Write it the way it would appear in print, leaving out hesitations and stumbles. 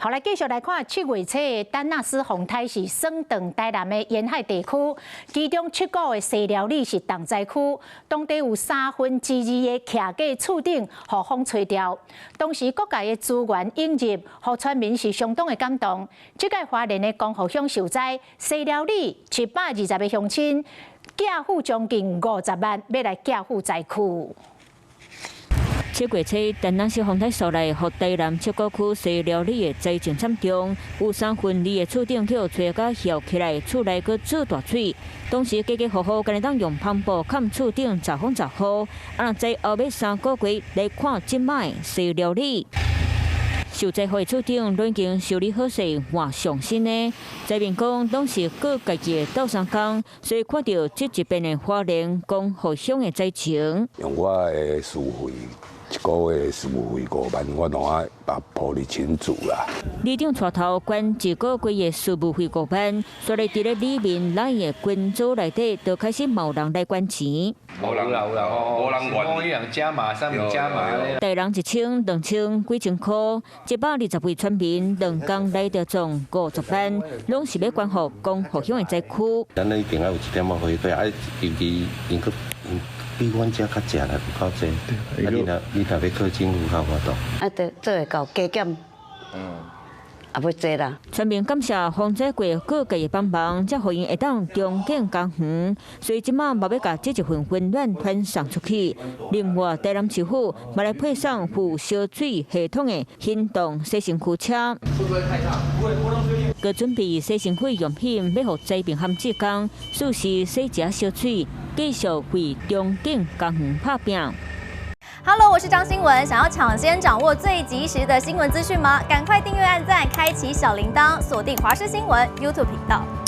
好，來繼續來看7月初的丹納斯風颱是掃蕩台南的沿海地區，其中七股的西寮里是重災區，當地有2/3的徛家厝頂予風吹掉。當時各界的資源湧入，予村民是相當的感動。這屆花蓮的光復鄉受災，西寮里720個鄉親寄付將近50萬，欲來寄付災區。7月初，丹那斯風颱掃來，予台南七股區西寮里的災情慘重，有2/3的厝頂予吹甲翹起來，厝內閣做大水。當時家家戶戶干焦會當用帆布崁厝頂，遮風遮雨。啊，若災後欲3個月來看這擺西寮里。受災戶的厝頂攏已經修理好勢，換上新的。災民講，攏是靠家己的鬥相共，所以看著這一邊的花蓮光復鄉的災情。用我的事務費，一個月事務費5萬，我攏愛把玻璃清除啦。里長帶頭捐一個月的事務費五萬，所以佇咧里面咱的群組內底，就開始冒人來捐錢。無人啦，有啦，無人願意人加碼，啥物加碼。大人1000、2000、幾千箍，120位村民2工來著總50萬，攏是欲捐予光復鄉的災區。咱一定愛有一點仔回饋，啊，尤其𪜶閣比阮遮較食力有較濟，啊，你若欲靠政府較有法度。啊，對，做會到加減，也欲濟啦。村民感謝風災過各界的幫忙，才予𪜶會當重建家園，所以這馬嘛欲共這一份溫暖傳送出去。另外，台南市府嘛來配送附燒水系統的行動洗身軀車，閣準備洗身軀用品，欲予災民和志工，試試洗食燒水，繼續為重建家園拍拚。 Hello，我是張新文。想要搶先掌握最及時的新聞資訊嗎？趕快訂閱、按讚、開啟小鈴鐺，鎖定華視新聞 YouTube 頻道。